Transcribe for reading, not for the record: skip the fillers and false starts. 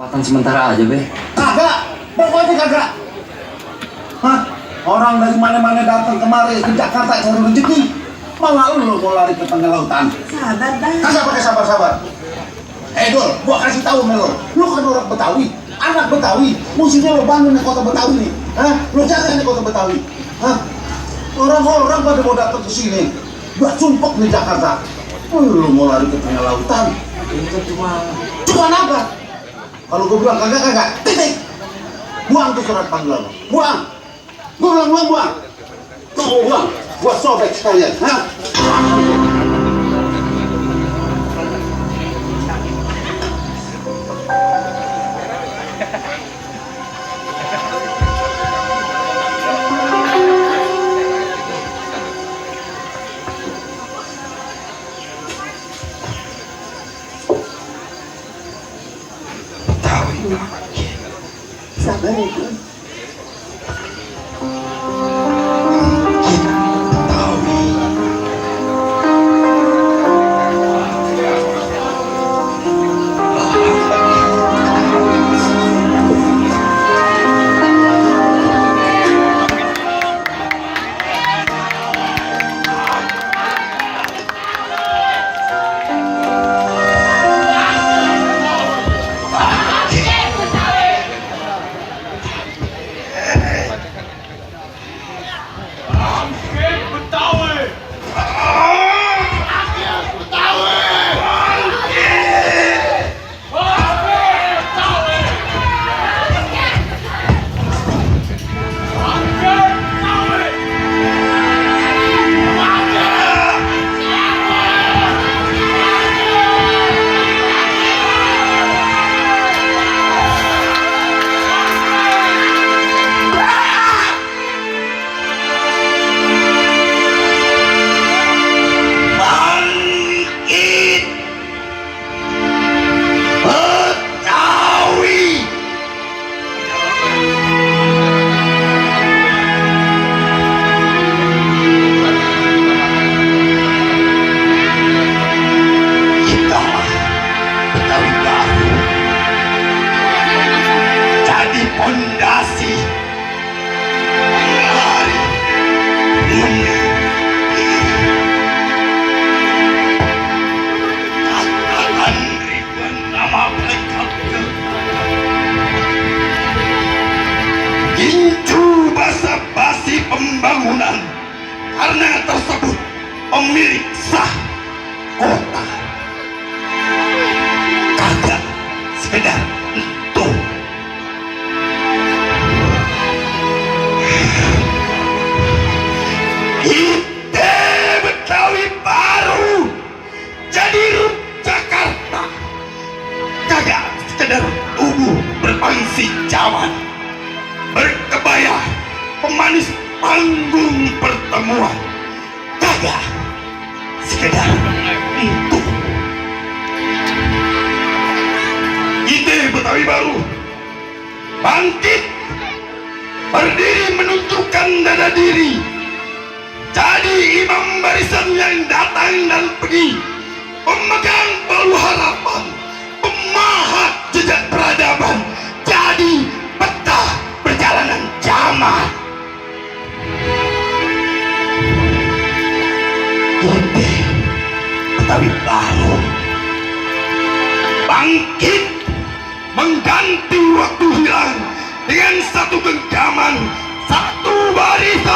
Makan sementara aja, Be. Kagak, pokoknya kagak. Hah? Orang dari mana-mana datang kemari ke Jakarta cari rezeki. Malah lu mau lari ke tengah lautan. Sabar, Bang. Kagak pakai sabar-sabar. Dul, gua kasih tahu Melo. Lu kan orang Betawi, anak Betawi. Mestinya lu bangun di kota Betawi nih. Hah? Lu jaga nih kota Betawi. Hah? Orang-orang pada mau datang ke sini. Gua sumpek di Jakarta. Lu mau lari ke tengah lautan. Itu Cuma apa? Kalau gue bilang kagak, titik. Buang tuh surat panggilan lo. Buang. Gue bilang buang. Tuh buang. Gue sobek sekalian. Hah? Sabar ya, Bang. Pembangunan karena tersebut pemilik sah kota kagak sekedar itu ide Betawi baru jadi Rut Jakarta kagak sekedar tubuh berpangsi zaman berkebaya pemanis panggung pertemuan kagak sekedar itu ide Betawi baru bangkit berdiri menunjukkan dada diri jadi imam barisan yang datang dan pergi pemegang palu harapan pemahat jejak peradaban jadi peta perjalanan zaman ide Betawi baru bangkit mengganti waktu hilang dengan satu genggaman satu barisan